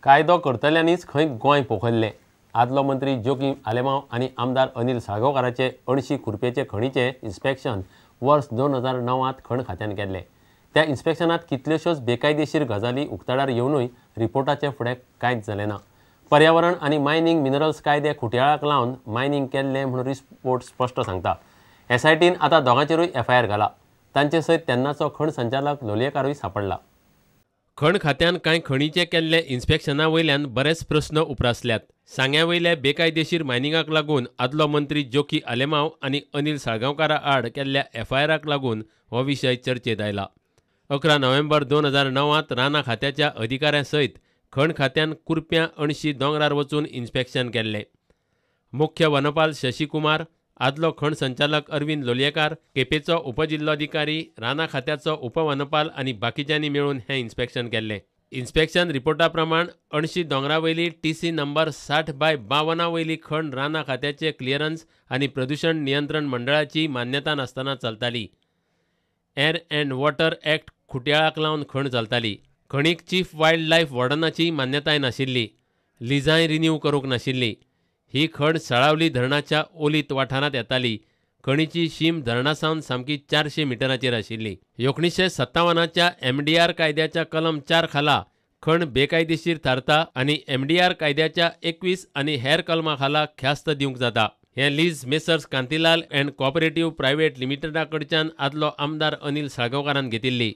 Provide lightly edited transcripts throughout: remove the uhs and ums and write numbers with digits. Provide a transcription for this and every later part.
कायदो करतल्यांनीच खंय गोंय पोखरलें. आदलो मंत्री जोकीम आलेमांव आनी आमदार अनिल साळगांवकाराचे अणशी कुर्पेचे खणीचें इन्स्पेक्शन वर्स 2009 खण खात्यान केल्लें. त्या इन्स्पेक्शनांत कितल्योश्योच बेकायदेशीर गजाली उक्ताडार येवनूय रिपोर्टाचें फुडें कांयच जालें ना. पर्यावरण आनी मायनींग मिनरल्स कायदे खुटयाळाक लावन मायनींग केल्लें म्हणून रिपोर्ट स्पश्ट सांगता. एसआयटीन आतां दोगांचेरूय एफआयआर घाला. तांचे सयत तेन्नाचो खण संचालक लोलयेकारूय सांपडला. खण खात्यान कांय खणीचें केल्ले इन्स्पेक्शना वयल्यान बरेच प्रस्न उप्रासल्यात. सांग्या वयल्या बेकायदेशीर मायनिंगाक लागून आदलो मंत्री जोकी आलेमांव आनी अनिल साळगांवकारा आड केल्ल्या एफआयआराक लागून हो विशय चर्चेत आयला. 11 नोव्हेंबर 2009 रानां खात्याच्या अधिकाऱ्यां सयत खण खात्यान कुर्प्यां अणशी दोंगरार वचून इन्स्पेक्शन केल्लें. मुख्य वनपाल शशी कुमार, आदलो खण संचालक अरविंद लोलयेकार, केपेचो उपजिल्लोधिकारी, रानां खात्याचो उपवनपाल आनी बाकीच्यांनी मेळून हें इन्स्पेक्शन केल्लें. इन्स्पेक्शन रिपोर्टा प्रमाण अणशी दोंगरा वयली टीसी नंबर 60/52 वयली खण रानां खात्याचे क्लियरन्स आनी प्रदूशण नियंत्रण मंडळाची मान्यता नासतना चलताली. एअर अँड वॉटर ॲक्ट खुटयाळाक लावन खण चलताली. खणीक चीफ वायल्ड लायफ वॉर्डनाची मान्यताय नाशिल्ली. लिजांय रिन्यू करूंक नाशिल्ली. ही खण साळावली धरणाच्या ओलीत वाठारांत येताली. खणीची शीम धरणा सावन सामकी 400 मिटराचेर आशिल्ली. 1957च्या एमडीआर कायद्याच्या कलम 4 खाला खण बेकायदेशीर थारता आनी एमडीआर कायद्याच्या 21 आनी हेर कलमा खाला ख्यास्त दिवंक जाता. हें lease Messrs Kantilal and cooperative private लिमिटेडा कडच्यान आदलो आमदार अनिल साळगांवकारान घेतिल्ली,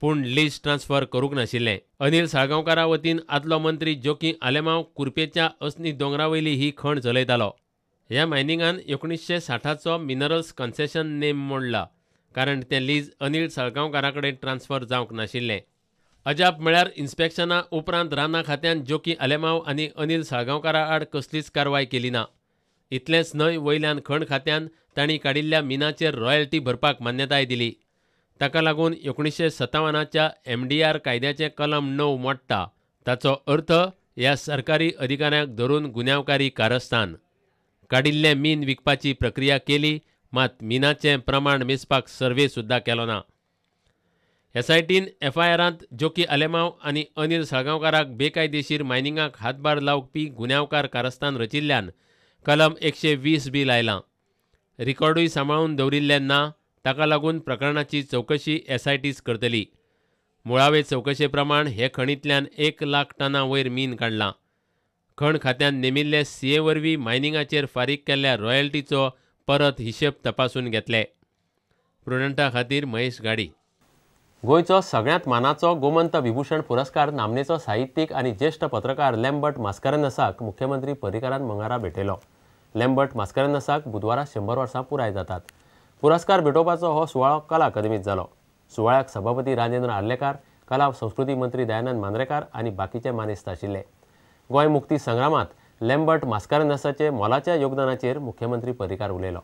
पूण लीज ट्रान्सफर करूंक नाशिल्लें. अनिल साळगांवकारा वतीन आदलो मंत्री जोकी आलेमांव कुर्पेच्या असनी दोंगरा वयली ही खण चलयतालो. ह्या मायनिंगान 1960चो मिनरल्स कन्सेशन नेम मोडला, कारण तें लीज अनिल साळगांवकारा कडेन ट्रान्सफर जावंक नाशिल्लें. अजाप म्हळ्यार इन्स्पेक्शना उपरांत रानां खात्यान जोकी आलेमांव आनी अनिल साळगांवकारा आड कसलीच कारवाय केली ना. इतलेंच न्हय, वयल्यान खण खात्यान तांणी काडिल्ल्या मिनाचेर रॉयल्टी भरपाक मान्यताय दिली. ताका लागून 1957च्या एमडीआर कायद्याचें कलम 9 मोडटा. ताचो अर्थ ह्या सरकारी अधिकाऱ्यांक धरून गुन्यांवकारी कारस्थान. काडिल्लें मीन विकपाची प्रक्रिया केली, मात मिनाचें प्रमाण मेजपाक सर्वे सुद्दां केलो ना. एसआयटीन एफआयआरांत जोकी आलेमांव आनी अनिल साळगांवकाराक बेकायदेशीर मायनिंगाक हातभार लावपी गुन्यांवकार कारस्थान रचिल्ल्यान कलम 120 बी लायलां. रिकॉर्डूय सांबाळून दवरिल्लें ना. ताका लागून प्रकरणाची चवकशी एसआयटीच करतली. मुळावे चवकशे प्रमाण हे खणींतल्यान 1 लाख टना वयर मीन काडलां. खण खात्यान नेमिल्ले सीए वरवीं मायनिंगाचेर फारीक केल्ल्या रॉयल्टीचो परत हिशेब तपासून घेतले. प्रुडंटा खातीर महेश गाडी. गोंयचो सगळ्यांत मानाचो गोमंत विभूषण पुरस्कार नामनेचो साहित्यीक आनी ज्येश्ठ पत्रकार लॅम्बर्ट मास्कारेन्हसाक मुख्यमंत्री पर्रीकारान मंगळारा भेटयलो. लॅम्बर्ट मास्कारेन्हसाक बुधवारा 100 वर्सां पुराय जातात. पुरस्कार भेटोवपाचो हो सुवाळो कला अकादमीत जालो. सुवाळ्याक सभापती राजेंद्र आर्लेकार, कला संस्कृती मंत्री दयानंद मांद्रेकार आनी बाकीचे मानेस्त आशिल्ले. गोंय मुक्ती संग्रामात लॅम्बर्ट मास्कारेन्हसाचे मोलाच्या योगदानाचेर मुख्यमंत्री पर्रीकार उलयलो.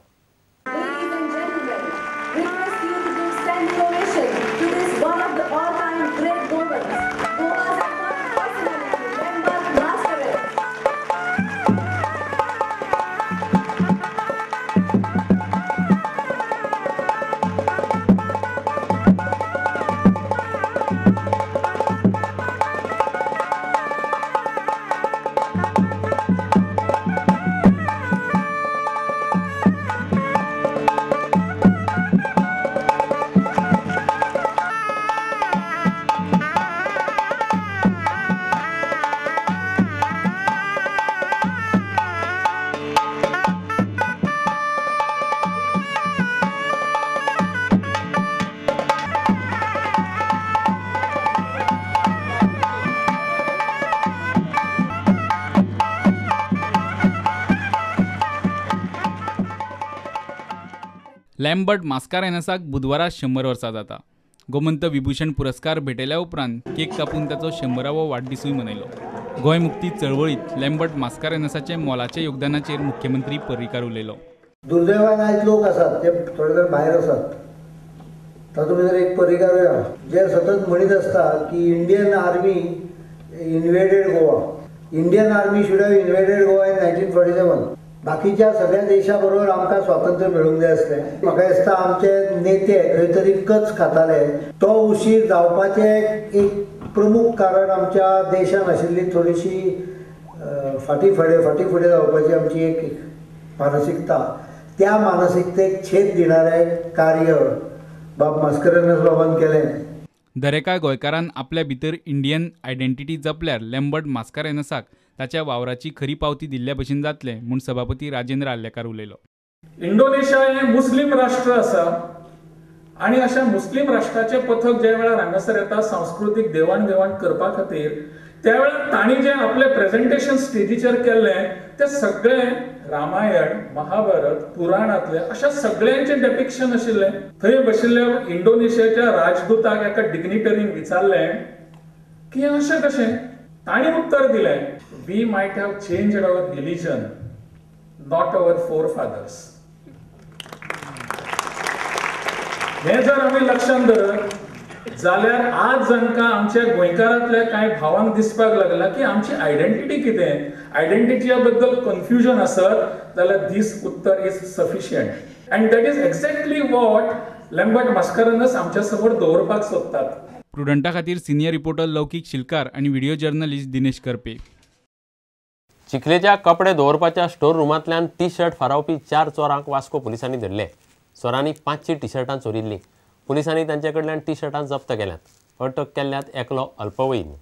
लॅम्बर्ट मास्कारेन्हसाक बुधवारा 100 वर्सां जाता. गोमंत विभूषण पुरस्कार भेटयल्या उपरांत केक कापून ताचो 100वो वाडदिसूय मनयलो. गोंय मुक्ती चळवळींत लॅम्बर्ट मास्कारेन्हसाचे मोलाचे योगदानाचेर मुख्यमंत्री पर्रीकार उलयलो. दुर्दैवान आयज लोक आसात ते थोडे जाण भायर आसात, तातूंत भितर एक पर्रीकारूय आहा जे सतत म्हणीत आसता की Indian army invaded Goa, Indian army should have invaded Goa in 1947. बाकीच्या सगळ्या देशा बरोबर आमकां स्वातंत्र्य मेळूंक जाय आसलें. म्हाका दिसता आमचे नेते खंय तरी कच खाताले, तो उशीर जावपाचें एक प्रमुख कारण आमच्या देशान आशिल्ली थोडीशी फाटीं फुडें जावपाची आमची एक मानसिकता, त्या मानसिकतेक छेद दिणारें कार्य बाब मास्करेन्हस बाबान केलें. दरेका गोंयकारान आपल्या भितर इंडियन आयडेंटिटी जपल्यार लॅम्बर्ट मास्कारेन्हसाक ताच्या वावराची खरी पावती दिल्ल्या भशेन जातलें म्हूण सभापती राजेंद्र आर्लेकार उलयलो. इंडोनेशिया हें मुस्लीम राष्ट्र आसा आनी अशा मुस्लीम राष्ट्राचें पथक ज्या वेळार हांगासर येता सांस्कृतीक देवाण घेवाण करपा खातीर, त्या वेळार तांणी जें आपलें प्रेजेंटेशन स्टेजीचेर केल्लें तें सगळें रामायण, महाभारत, पुराणांतलें अशा सगळ्यांचें डेपिक्शन आशिल्लें. थंय बशिल्ल्या इंडोनेशियाच्या राजदूताक एका डिग्निटरीन विचारलें की अशें कशें, तांणी उत्तर दिलें, we might have changed our religion, not our forefathers. हें जर आमी लक्षांत धरत जाल्यार आज जांकां आमच्या गोंयकारांतल्या कांय भावांक दिसपाक लागला की आमची आयडेंटिटी कितें, आयडेंटिटीच्या बद्दल कन्फ्युजन आसत जाल्यार दीस उत्तर is sufficient and that is exactly what Lambert Mascarenhas आमच्या समोर दवरपाक सोदतात. प्रुडंटा खातीर सिनियर रिपोर्टर लौकीक शिलकार आनी व्हिडिओ जर्नलिस्ट दिनेश करपे. चिखलेच्या कपडे दवरपाच्या स्टोर रुमांतल्यान टी शर्ट फारावपी 4 चोरांक वास्को पुलिसांनी धरले. चोरांनी 500 टी शर्टां चोरिल्लीं. पुलिसांनी तांचे कडल्यान टी शर्टां जप्त केल्यात. अटक केल्ल्यात एकलो अल्पवयीन.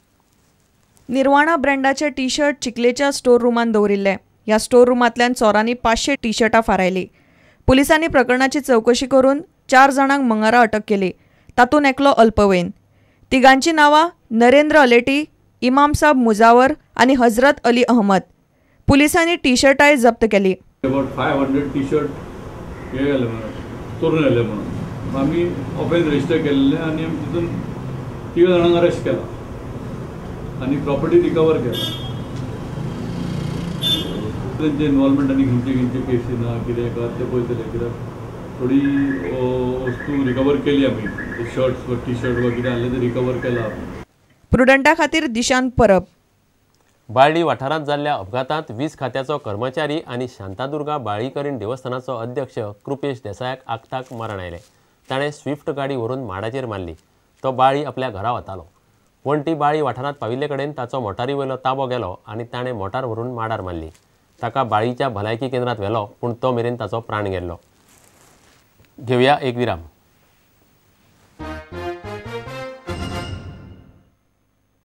निर्वाणा ब्रँडाचे टी शर्ट चिखलेच्या स्टोर रुमांत दवरिल्ले. ह्या स्टोर रुमांतल्यान चोरांनी 500 टी शर्टां फारायली. पुलिसांनी प्रकरणाची चवकशी करून 4 जाणांक मंगळारा अटक केली. तातूंत एकलो अल्पवयीन. तिगांची नांवां नरेंद्र अलेटी, इमाम साहब मुजावर आनी हजरत अली अहमद. पुलिसांनी टी शर्टांय जप्त केली. अबाउट 500 टी शर्ट हे गेले म्हणून चोरून आयले म्हणून आमी ऑफेन्स रजिस्टर केल्लें आनी आमी तितून 3 जाणांक अरेस्ट केला आनी प्रॉपर्टी रिकवर केला. तेंचे इन्वॉल्वमेंट आनी खंयचे खंयचे केसी ना कितें कर तें पळयतले, कित्याक थोडी वस्तू रिकवर केली आमी, शर्ट्स वा टी शर्ट वा कितें आहलें तें रिकवर केलां. प्रुडंटा खातीर दिशांत परब. बाळ्ळी वाठारांत जाल्ल्या अपघातांत वीज खात्याचो कर्मचारी आनी शांतादुर्गा बाळ्ळीकरीण देवस्थानाचो अध्यक्ष कृपेश देसायाक आक्ताक मरण आयलें. ताणें स्विफ्ट गाडी व्हरून माडाचेर मारली. तो बाळ्ळी आपल्या घरा वतालो. वण्टी बाळ्ळी वाठारांत पाविल्ले कडेन ताचो मोटारी वयलो ताबो गेलो आनी ताणें मोटार व्हरून माडार मारली. ताका बाळ्ळीच्या भलायकी केंद्रांत व्हेलो, पूण तो मेरेन ताचो प्राण गेल्लो. घेवया एक विराम.